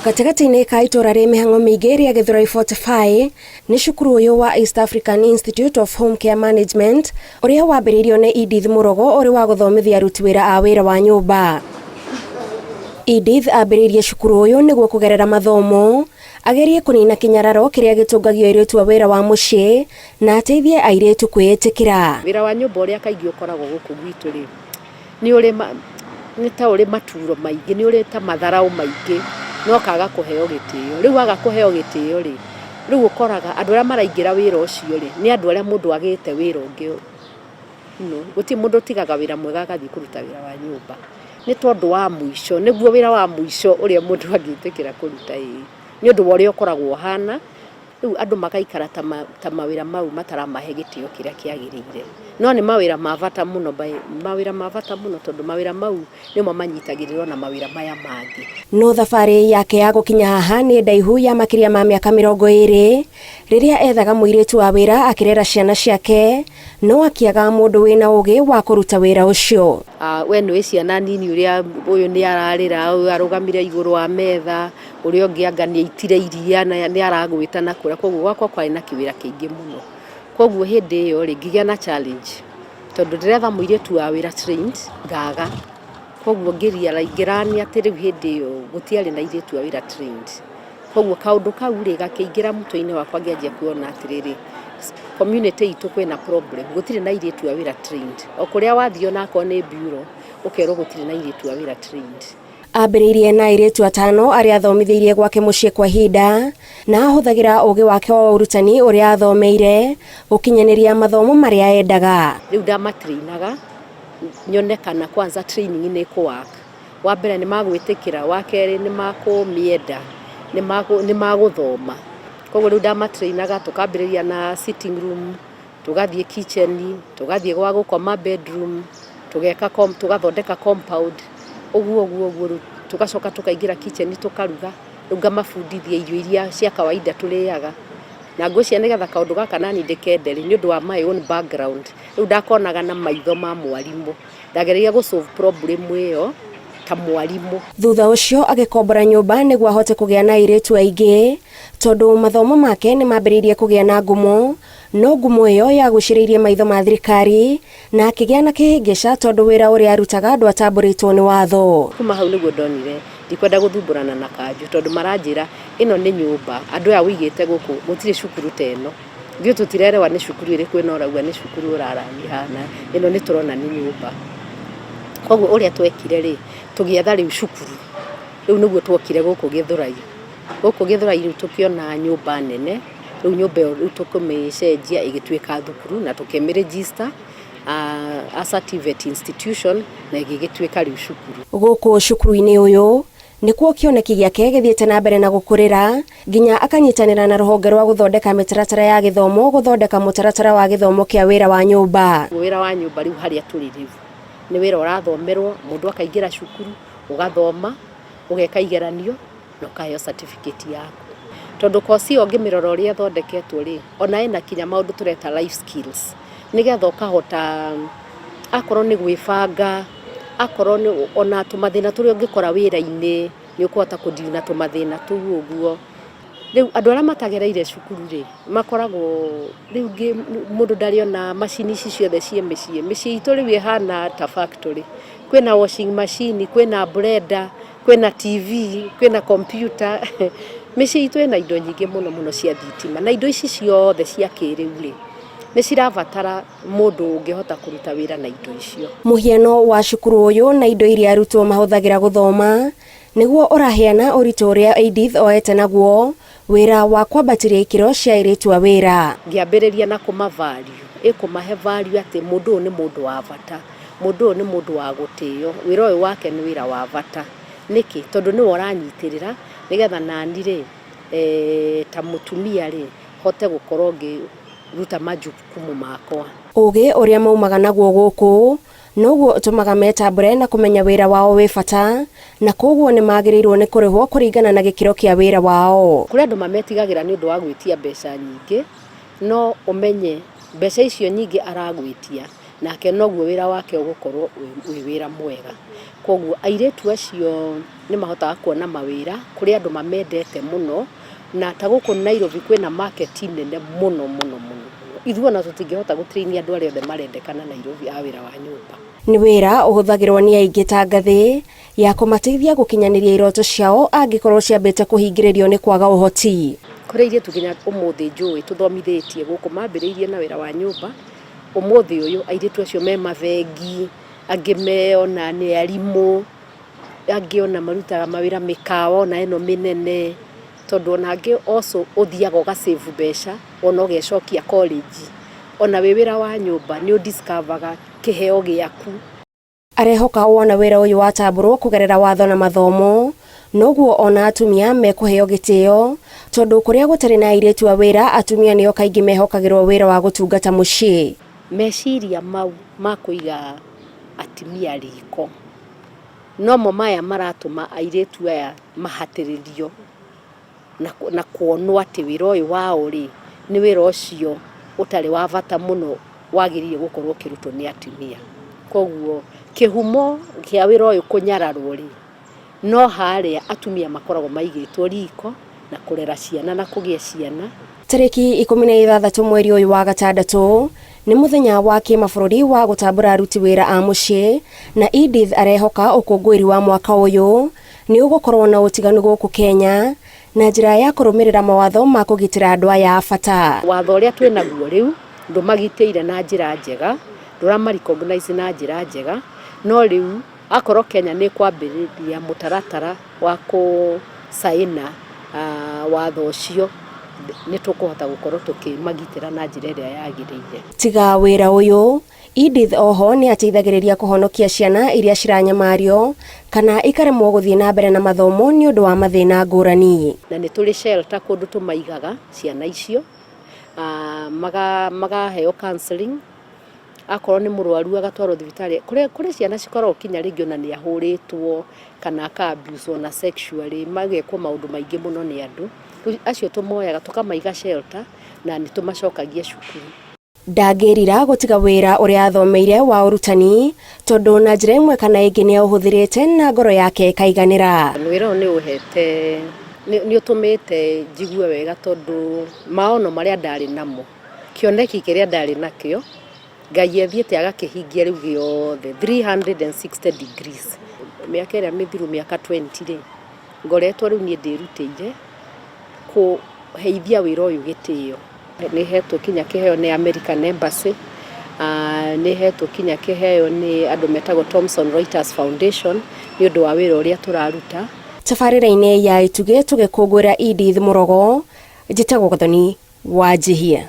Gatagatĩ-inĩ ka itũra rĩ mĩhang'o mĩingĩ rĩa Gĩthũrai 45 nĩ cukuru ũyũ wa East African Institute of Home Care Management ũrĩa wambĩrĩirio nĩ Edith Mũrogo ũrĩ wa gũthomithia aruti wĩra a wĩra wa nyũmba. Edith ambĩrĩirie cukuru ũyũ nĩguo kũgerera mathomo agerie kũnina kĩnyararo kĩrĩa gĩtũngagio airĩtu a wĩra wa mũciĩ na ateithie airĩtu kwĩĩtĩkĩra. Wĩra wa nyũmba ũrĩa kaingĩ ũkoragwo gũkũ gwitũ rĩ, nĩ ũrĩ nĩ ta ũrĩ maturo maingĩ, nĩ ũrĩ ta matharaũ maingĩ na ũkaga kũheo gĩtĩo. Rĩu waga kũheo gĩtĩo rĩ, rĩu ũkoraga andũ arĩa maraingĩra wĩra ũcio rĩ, nĩ andũ arĩa mũndũ agĩte wĩra ũngĩ. Gũtirĩ mũndũ ũtigaga wĩra mwega agathiĩ kũruta wĩra wa nyũmba, nĩ tondũ wa mũico, nĩguo wĩra wa mũico ũrĩa mũndũ angĩtĩkĩra kũruta ĩĩ, nĩ ũndũ wa ũrĩa ũkoragwo ũhana. Rĩu andũ magaikara ta mawĩra mau mataramahe gĩtĩo kĩrĩa kĩagĩrĩire. No nĩ mawĩra ma bata mũno, mawĩra ma bata mũno tondũ mawĩra mau nĩmo manyitagĩrĩra ona mawĩra maya mangĩ. No thabarĩ yake ya gũkinya haha nĩ ndaihu ya makĩria ma mĩaka 20 rĩrĩa ethaga mũirĩtu wa wĩra akĩrera ciana ciake no akĩaga mũndũ wĩna ũgĩ wa kũruta wĩra ũcio. We nĩũĩ ciana nini ũrĩa ũyũ nĩ ararĩra, ũyũ arũgamire igũrũ wa metha, ũrĩa ũngĩ anga nĩ aitire iria na nĩ aragwĩta na kũrĩa, koguo gwakwa kwarĩ na kĩwĩra kĩingĩ mũno. Koguo hĩndĩ ĩyo rĩ, ngĩgĩa na challenge tondũ ndĩretha mũirĩtu wa wĩra trained ngaga. Koguo ngĩ realize atĩ rĩu hĩndĩ ĩyo gũtiarĩ na airĩtu a wĩra trained. Koguo kaũndũ kau rĩ, gakĩingĩra mũtwe-inĩ wakwa ngĩanjia kuona atĩrĩrĩ, community itũ kwĩna problem, gũtirĩ na airĩtu a wĩra trained. O kũrĩa wathiĩ onakorwo nĩ bureau, ũkerwo gũtirĩ na airĩtu a wĩra trained. Ambĩrĩirie na airĩtu atano arĩa athomithĩirie gwake mũciĩ kwa ihinda na ahũthagĩra ũgĩ wake wa ũrutani ũrĩa athomeire gũkinyanĩria mathomo marĩa endaga. Rĩu ndamatrainaga nyone kana kwanza training nĩ ĩkũ work. Wa mbere nĩ magwĩtĩkĩra, wa kerĩ nĩ makũmĩenda, nĩ magũthoma. Koguo rĩu ndamatrainaga tũkambĩrĩria na sitting room, tũgathiĩ kitchen, tũgathiĩ gwa gũkoma bedroom, tũgeka tũgathondeka compound, ũguo ũguo ũguo rĩu tũgacoka tũkaingĩra kitchen tũkaruga, rĩu ngamabundithia irio iria cia kawaida tũrĩaga. Na ngwĩciria nĩgetha kaũndũ gaka nani ndĩkende rĩ, nĩ ũndũ wa my own background, rĩu ndakonaga na maitho ma mwarimũ. Ndageragia gũ solve problem ĩyo ta mwarimũ. Thutha ũcio agĩkombora nyũmba nĩguo ahote kũgĩa na airĩtu aingĩ tondũ mathomo make nĩ mambĩrĩirie kũgĩa na ngumo, no ngumo ĩyo yagucĩrĩirie maitho ma thirikari na akĩgĩa na kĩhĩngĩca tondũ wĩra ũrĩa arutaga ndwatambũrĩtwo nĩ watho. Kuma hau nĩguo ndonire ndikwenda gũthumbũrana na kanjũ tondũ maranjĩra ĩno nĩ nyũmba, andũ aya ũigĩte gũkũ gũtirĩ cukuru ta ĩno. Ithuĩ tũtirerewa nĩ cukuru ĩrĩkũ ĩno ũrauga nĩ cukuru ũrarani haha, ĩno nĩ tũrona nĩ nyũmba. Koguo ũrĩa twekire rĩ, tũgĩetha rĩu cukuru, rĩu nĩguo twokire gũkũ Gĩthũrai. Gũkũ Gĩthũrai rĩu tũkĩona nyũmba nene, rĩu nyũmba ĩyo rĩu tũkĩmĩcenjia ĩgĩtuĩka thukuru na tũkĩmĩ register as a TVET institution na ĩgĩgĩtuĩka rĩu cukuru. Gũkũ cukuru-inĩ ũyũ nĩkuo kĩoneki gĩake gĩthiĩte na mbere na gũkũrĩra nginya akanyitanĩra na rũhonge rwa gũthondeka mĩtaratara ya gĩthomo gũthondeka mũtaratara wa gĩthomo kĩa wĩra wa nyũmba. Wĩra wa nyũmba rĩu harĩa tũrĩ rĩu nĩ wĩra ũrathomerwo, mũndũ akaingĩra cukuru, ũgathoma, ũgeka igeranio na ũkaheo certificate yaku. Tondũ course ĩyo ũngĩmĩrora ũrĩa ĩthondeketwo rĩ, ona ĩna kinya maũndũ tũreta life skills, nĩgetha ũkahota akorwo nĩ gwĩbanga, akorwo nĩ ona tũmathĩna tũrĩa ũngĩkora wĩra-inĩ, nĩ ũkũhota kũ deal na tũmathĩna tũu ũguo. Rĩu andũ arĩa matagereire cukuru rĩ, makoragwo rĩu mũndũ ndarĩ ona macini ici ciothe ciĩ mĩciĩ. Mĩciĩ itũ rĩu ĩhana ta factory. Kwĩna washing machine, kwĩna blender, kwĩna TV, kwĩna computer. Mĩciĩ itũ ĩna indo nyingĩ mũno mũno cia thitima na indo ici ciothe cia kĩrĩu rĩ, nĩ cirabatara mũndũ ũngĩhota kũruta wĩra na indo icio. Mũhiano wa cukuru ũyũ na indo iria arutwo mahũthagĩra gũthoma nĩguo ũraheana ũritũ ũrĩa Edith oete naguo wĩra wa kwambatĩria ikĩro cia airĩtu a wĩra. Ngĩambĩrĩria na kũma value, ĩkũmahe value atĩ mũndũ ũyũ nĩ mũndũ wa bata, mũndũ ũyũ nĩ mũndũ wa gũtĩo, wĩra ũyũ wake nĩ wĩra wa bata. Nĩkĩ? Tondũ nĩwe ũranyitĩrĩra nĩgetha nani rĩ, ta mũtumia rĩ, hote gũkorwo ngĩruta majukumu makwa. Ũgĩ ũrĩa maumaga naguo gũkũ noguo ũtũmaga metambũre na kũmenya wĩra wao wĩ bata na koguo nĩ magĩrĩirwo nĩ kũrĩhwo kũringana na gĩkĩro kĩa wĩra wao. Kũrĩ andũ mametigagĩra nĩ ũndũ wa gwĩtia mbeca nyingĩ, no ũmenye mbeca icio nyingĩ aragwĩtia Nake noguo wĩra wake ũgũkorwo wĩ wĩra mwega. Koguo airĩtu acio nĩ mahotaga kuona mawĩra kũrĩ andũ mamendete mũno, na ta gũkũ Nairobi kwĩna market nene mũno mũno mũno. Ithuĩ ona tũtingĩhota gũ train andũ arĩa othe marendekana Nairobi a wĩra wa nyũmba. Nĩ wĩra ũhũthagĩrwo nĩ aingĩ ta ngathĩ ya kũmateithia gũkinyanĩria iroto ciao angĩkorwo ciambĩte kũhingĩrĩrio nĩ kwaga ũhoti. Kũrĩ airĩtu nginya ũmũthĩ njũĩ tũthomithĩtie gũkũ mambĩrĩirie na wĩra wa nyũmba, ũmũthĩ ũyũ airĩtu acio me mabengi, angĩ me ona nĩ arimũ, angĩ ona marutaga mawĩra mĩkawa ona ĩno mĩnene, tondũ ona angĩ also ũthiaga ũga save mbeca ona ũgecokia college, ona wĩ wĩra wa nyũmba nĩ ũ discover ga kĩheo gĩaku. Arehoka wona wĩra ũyũ watambũrwo kũgerera watho na mathomo, noguo ona atumia mekũheo gĩtĩo, tondũ kũrĩa gũtarĩ na airĩtu a wĩra atumia nĩo kaingĩ mehokagĩrwo wĩra wa gũtungata mũciĩ. Meciria mau ma kũiga atumia riko nomo maya maratũma airĩtu aya mahatĩrĩrio na kuonwo atĩ wĩra ũyũ wao rĩ, nĩ wĩra ũcio ũtarĩ wa bata mũno wagĩrĩire gũkorwo ũkĩrutwo nĩ atumia. Koguo kĩhumo kĩa wĩra ũyũ kũnyararwo rĩ, no harĩa atumia makoragwo maigĩtwo riko na kũrera ciana na kũgĩa ciana. Tarĩki 16 mweri ũyũ wa gatandatũ nĩ mũthenya wa kĩmabũrũri wa gũtambũra aruti wĩra a mũciĩ, na Edith arehoka ũkũngũĩri wa mwaka ũyũ nĩ ũgũkorwo na ũtiganu gũkũ Kenya na njĩra ya kũrũmĩrĩra mawatho ma kũgitĩra andũ aya a bata. Watho ũrĩa twĩ naguo rĩu ndũmagitĩire na njĩra njega, ndũrama recognize na njĩra njega, no rĩu akorwo Kenya nĩ ĩkwambĩrĩria mũtaratara wa kũcaina watho ũcio, nĩ tũkũhota gũkorwo tũkĩmagitĩra na njĩra ĩrĩa yagĩrĩire. Tiga wĩra ũyũ, Edith oho nĩ ateithagĩrĩria kũhonokia ciana iria ciranyamario kana ikaremwo gũthiĩ na mbere na mathomo nĩ ũndũ wa mathĩna ngũrani. Na nĩ tũrĩ shelter kũndũ tũmaigaga ciana icio, magaheo counseling, akorwo nĩ mũrwaru agatwarwo thibitarĩ. Kũrĩ ciana cikoragwo kinya rĩngĩ ona nĩ ahũrĩtwo kana aka abuse ona sexually, magekwo maũndũ maingĩ mũno nĩ andũ. Rĩu acio tũmoyaga tũkamaiga shelter na nĩ tũmacokagia cukuru. Ndangĩrira gũtiga wĩra ũrĩa athomeire wa ũrutani, tondũ na njĩra ĩmwe kana ĩngĩ nĩ aũhũthĩrĩte na ngoro yake ĩkaiganĩra. Wĩra ũyũ nĩ ũhete, nĩ ũtũmĩte njigue wega tondũ maono marĩa ndarĩ namo, kĩoneki kĩrĩa ndarĩ nakĩo, Ngai athiĩte agakĩhingia rĩu gĩothe 360 degrees. Mĩaka ĩrĩa mĩthiru mĩaka 20 rĩ, ngoretwo rĩu niĩ ndĩrutĩire kũheithia wĩra ũyũ gĩtĩo. Nĩ hetwo kinya kĩheo nĩ American Embassy, nĩ hetwo kinya kĩheo nĩ andũ metagwo Thomson Reuters Foundation nĩ ũndũ wa wĩra ũrĩa tũraruta. Tabarĩra-inĩ ya Itugĩ tũgĩkũngũĩra Edith Mũrogo, njĩtagwo Gathoni Wanjihia.